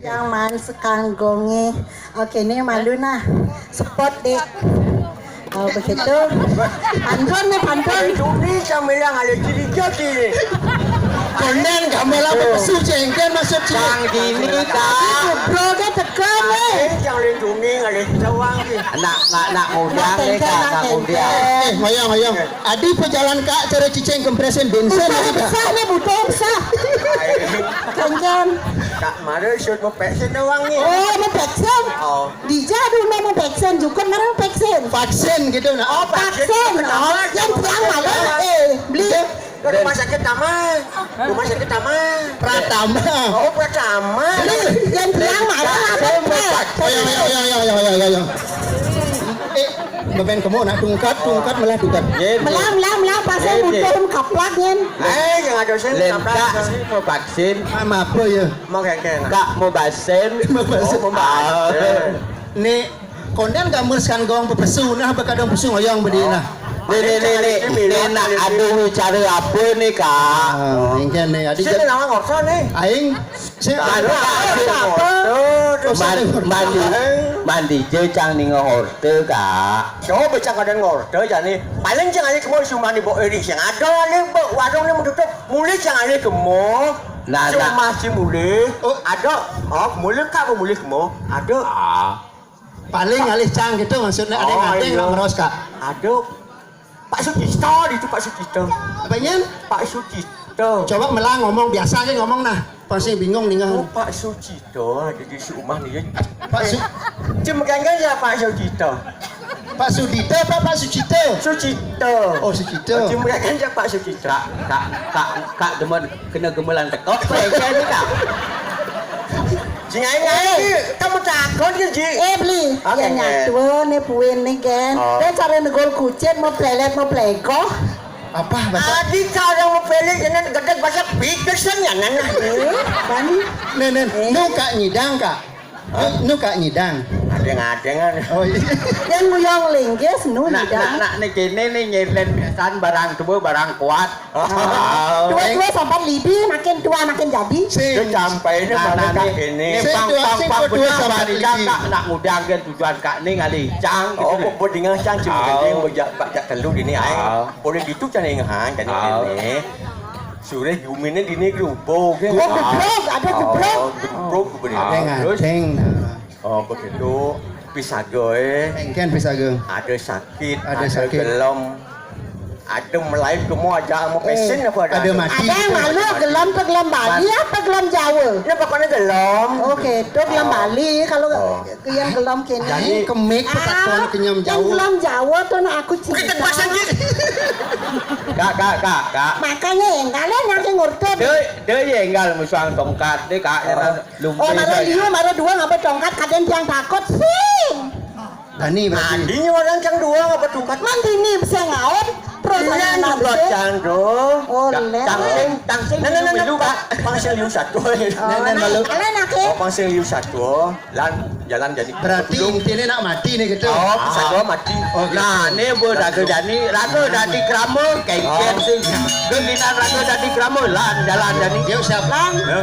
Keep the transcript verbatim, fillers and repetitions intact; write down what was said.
Yang man sekanggongnya. Oke, ini malu nah. Spot, Dik. Oh, begitu. Pantun nih, pantun. Tuni sama yang ada ciri jadi. Konden kamu lah pesu cengken maksud ciri. Kang gini, Kak. Bro, dia tekan nih. Yang ada tuni, ada cawang nih. Anak, anak, anak muda nih, Kak, anak muda. Eh, ngoyong, ngoyong. Adi pejalan, Kak, cara cicing kempresin bensin. Butuh besar nih, butuh besar. Kencang. Kak, mari shoot mau vaksin doang nih. Oh, mau vaksin? Oh. Dija dulu mau vaksin, juga mari mau vaksin. Vaksin gitu nah. Oh, vaksin. Oh, yang tiang malam, eh, beli. Ke rumah sakit Tama. Rumah sakit Tama. Pratama. Oh, Pratama. Beli, yang tiang malam apa? Ayo, ayo, ayo, ayo, ayo, ayo, ayo. Eh, beben kamu nak tungkat, tungkat malah tungkat. Melah, melah, melah, pasal butuh kaplak, nyen. Eh, yang ada sih, kaplak. Sih mau vaksin. Sama apa ya? Mau kayak kena. Kak mau basen. Mau basen. Oh, mau basen. Nih, konden gambar sekanggong pepesu, nah, bekadang pesu ngoyong bedi, nah. Nih, nih, nih, nih. Nih, nak ada cara apa nih, Kak? Ah, engken nih, adi. Sini nama ngorso nih. Aing, sini. Anu, Kak, sini ngorso. Terus mandi, mandi je cang ninga horte, Kak. Coba cang ada ngorte, jani. Paling cang ada kemo cuma di bawah eri, cang ada nih, warung nih mau tutup. Mulai cang ada kemo. Nah, cuma si mulai. Oh. Ada, oh, mulai, Kak, mau mulai kemo. Ada. Ah. Paling alih cang gitu maksudnya, ada yang ada yang nak meros, Kak. Ada. Pak Sucipto itu, Pak Sucipto. Apanya? Pak Sucipto. Coba melang ngomong biasa aja ngomong nah. Pasti bingung nih. Oh, Pak Sucipto, jadi si Umah nih ya. Pak Su- Cuma kan ya Pak Sucipto. Pak Sudito apa Pak Sucito? Sucito. Oh, Sucito. Cuma kan ya Pak Sucipto. Kak, kak, kak, kak demen kena gemelan tekok, apa yang kayak ini, Kak? Sing aing, aing, kamu takut ya, Ji? Eh, beli. Oke, ya, nyatu nih, puin nih, Gen. Oh. Dan cara negol kucing, mau pelet, mau pelego. Apa, Bapak? Adi kalau mau pelet, ini gede bahasa pikir sen ya, Nen. Eh, Bani. Nen, Nen, eh, nu Kak nyidang, Kak. Hah? Nu, nu Kak nyidang. Ada yang ada kan? Oh, iya. Yang nguyong linggis, nu nyidang. Nak, nak, nih kene nih nyelen pisan barang tua, barang kuat. Tua-tua sampai libi, makin tua makin jadi. Sing. Itu sampai ini nah, mana nah, Kak nih, ini. Sing pang, tua, pang, sing pang, tua benar, sampai bani libi. Cang, Kak, nak ngudang kan tujuan Kak nih ngali cang gitu. Oh, kok buat dengan cang cuma ini bejak bejak telu gini, ay. Boleh gitu cang ingat, cang ini. Sore guminé dini gebrok. Oh, gebrok, ada gebrok. Oh, gebrok, gebrok. Terus? Oh, begitu. Pisaga, eh. Engken pisaga. Ada sakit, ada, ada sakit. Gelem. Ada melayu kemo aja mau pesen apa ada? Ada mati. Ada yang malu gelem apa gelem Bali apa gelem Jawa? Ini pokoknya gelem. Oke, itu gelem Bali. Kalau yang gelem kene. Jadi kemik petakon kenyam Jawa. Yang gelem Jawa tuh nak aku cerita. Bukan bahasa Inggris. Kak, kak, kak, kak. Makanya yang kalian nanti ngurtut. Dia, dia ya enggak musuhan tongkat, dia kak. Oh, malah liu, malah dua ngapa tongkat, kadang tiang takut sih. Dani berarti. Adinya orang cang dua ngapa tongkat? Mandi nih bisa ngaon. Terus iya juga cang do. Oh, tangsing, tangsing. Nah, nah, nah, nah, Pak. Pangsing liu satu. Nah, nah, malu. Kalian nake? Oh, pangsing liu satu. Lan, jalan jadi. Berarti intinya nak mati nih gitu. Oh, bisa gua mati. Oh, gitu. Nah, ini bu raga jani, raga dadi krama, kengken sih. Gengginan raga dadi krama, lan, jalan jani. Yuk, siap lang. Ya.